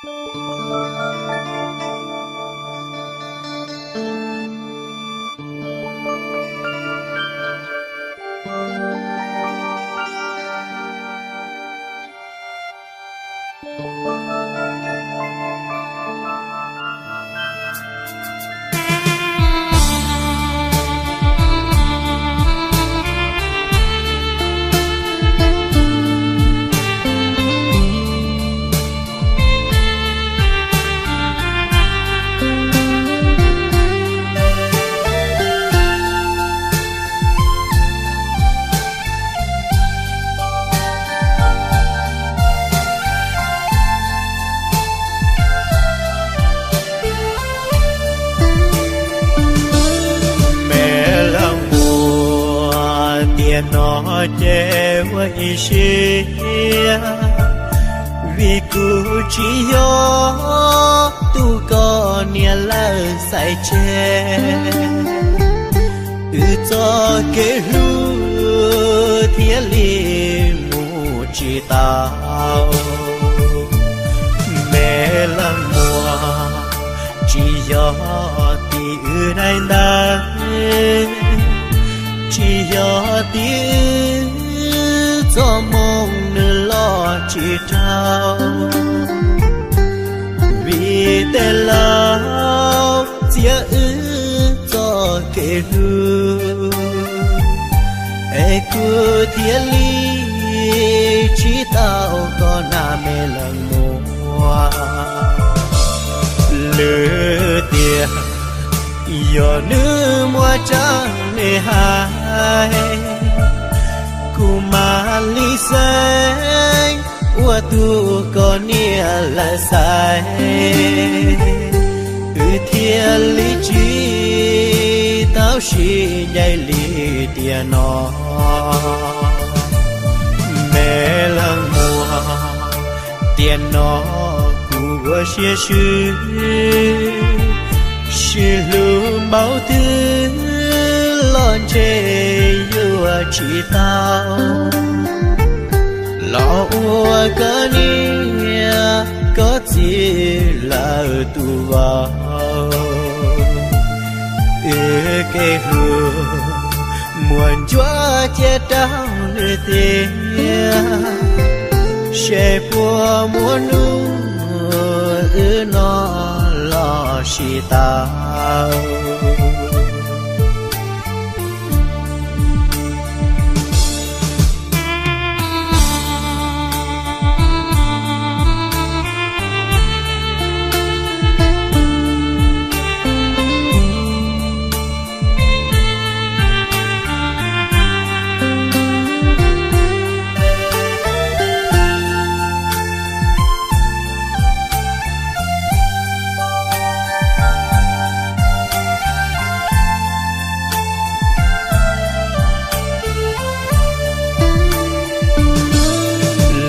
Me leej muam, tiam no ces ua ib siab, vim kuv tsis yog tus koj niam lawv xaiv tseg, wb txoj kev hlub thiaj li mus tsis tau. Me leej muam, tsis yog tim wb daim ntawv, tsis yog tim wb txoj moo nws los tsis raug, vim tej laus txiav wb txoj kev hlub, es kuv thiaj li tsis tau koj na me leej muam. Lwm tiam yog nws muaj tseeb li hais, kuv mam li xeeb ua tus koj niam lawv xaiv, wb thiaj li tsis tau sib ncaim li tiam no. Me leej muam, tiam no kuv ua siab swb, sib hlub npaum twg los ntshe yuav tsis tau, los ua koj niam koj txiv lawv tus vauv. Wb kev hlub muaj ntsuab cia rau nws tiag, seb puas muaj hnub wb no los sib tau.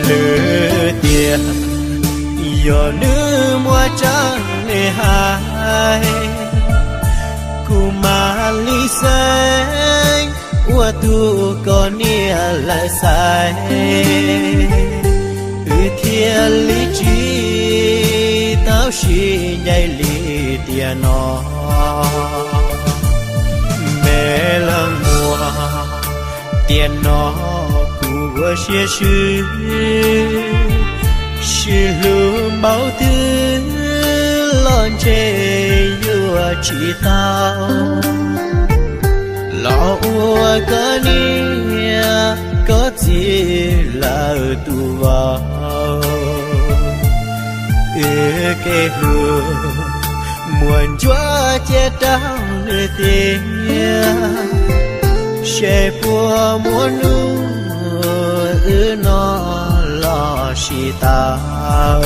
Lwm tiam yog nws muaj tseeb li hais, kuv mam li xeeb ua tus koj niam lawv xaiv, wb thiaj li tsis tau sib ncaim li tiam no. Me leej muam, tiam no kuv ua siab swb, sib hlub npaum twg los ntshe yuav tsis tau, los ua koj niam koj txiv lawv tus vauv. Wb kev hlub muaj ntsuab cia rau nws tiag, seb puas muaj hnub wb no los sib tau.